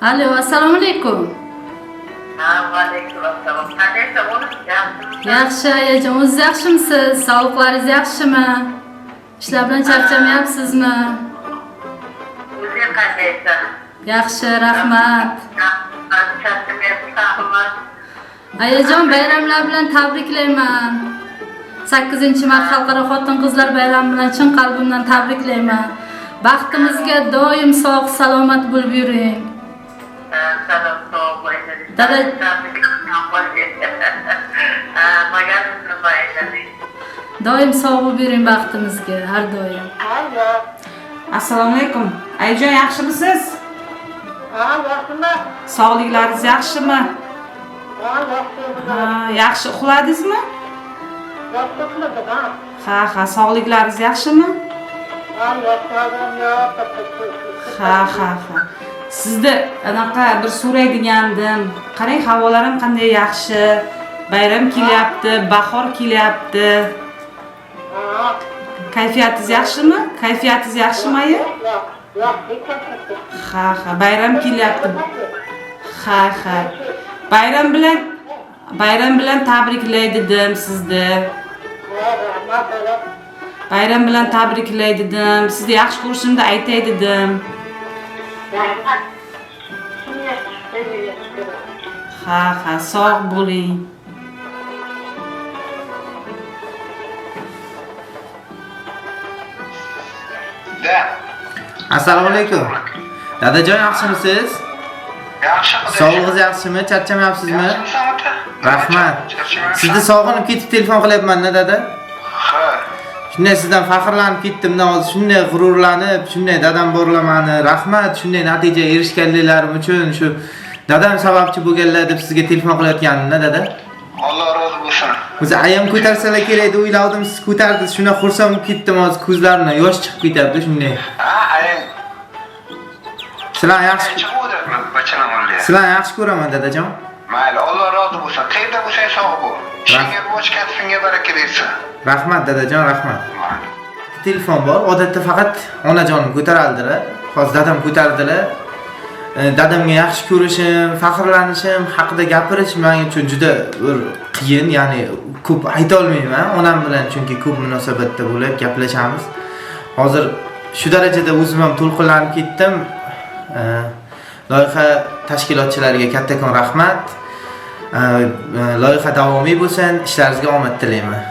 Alo, assalomu alaykum. Ha, va alaykum assalom. Qandaysan, o'g'lim? Yaxshimisan? Yaxshi, ayajon, o'zingiz yaxshimisiz? Sog'liqlaringiz yaxshimi? Ishlar bilan charchamayapsizmi? O'zing qandaysan? Yaxshi, rahmat. Charchamayapsanmi? Ayajon, bayramlar bilan tabriklayman. 8-mart Xalqaro xotin-qizlar bayrami bilan chin qalbimdan tabriklayman. Baxtimizga doim sog', salomat bo'lib yuring. Salom, sog' bo'ling. Dada- Ha, maganim nima edi? Doim sog' bo'lib yuring baxtimizga, har doim. Alo. Assalomu alaykum. Ayajon, yaxshimisiz? Ha, yaxshimi? Sog'liklaringiz yaxshimi? Ha, yaxshi. Ha, yaxshi uxladingizmi? Yaxshi uxladim, ha. Ha, ha, sog'liklaringiz yaxshimi? Ha, yaxshi odam yo'q. Ha, ha, ha. Sizni anaqa bir so'raydigandim. Qarang, havolar ham qanday yaxshi. Bayram kelyapti, bahor kelyapti. Ha. Kayfiyatingiz yaxshimi? Kayfiyatingiz yaxshimi, aya? Yaxshi. Ha, ha, bayram kelyapti. Ha, ha. Bayram bilan tabriklay dedim sizni. Rahmat, oğlum. Bayram bilan tabriklay dedim. Sizni yaxshi ko'rishimni aytay dedim. Rahmat. Seni yaxshi ko'raman. Ha, ha, sog' bo'ling. Da. Assalomu alaykum. Dadajon, yaxshimisiz? Yaxshi, Xudo. Sog'lig'ingiz yaxshimi? Charchamayapsizmi? Yaxshimisan, ota? Rahmat. Charchamayapsan? Sizni sog'inib ketib telefon qilyapman-da, dada. Ha. Shunday sizdan faxrlanib ketdim-da, hozir shunday g'ururlanib, shunday dadam borlar mani, rahmat, shunday natijaga erishganliklarim uchun shu dadam sababchi bo'lganlar deb sizga telefon qilayotganimda, dada. Alloh rozi bo'lsin. O'zi ayam ko'tarsalar kerak deb o'yladim, siz ko'tardingiz, shuna xursand bo'lib ketdim, hozir ko'zlarimdan yosh chiqib ketyapti shunday. Ha, ayang. Sizlarni yaxshi Chiqib o'tiribman, bachalam oldi. Sizlarni yaxshi ko'raman, dadajon. Mayli, Alloh rozi bo'lsin. Qayerda bo'lsang sog' bo'l. Ishingga rivoj, kasbingga baraka bersin. Rahmat, dadajon, rahmat. Mayli. Telefon bor, odatda faqat onajonim ko'tarardilar. Hozir dadam ko'tardilar. Dadamga yaxshi ko'rishim, faxrlanishim haqida gapirish men uchun juda bir qiyin, ya'ni ko'p ayta olmayman onam bilan, chunki ko'p munosabatda bo'lib gaplashamiz. Hozir shu darajada o'zim ham to'lqinlanib ketdim. Loyiha tashkilotchilariga kattakon rahmat. Loyiha davomiy bo'lsin, ishlaringizga omad tilayman.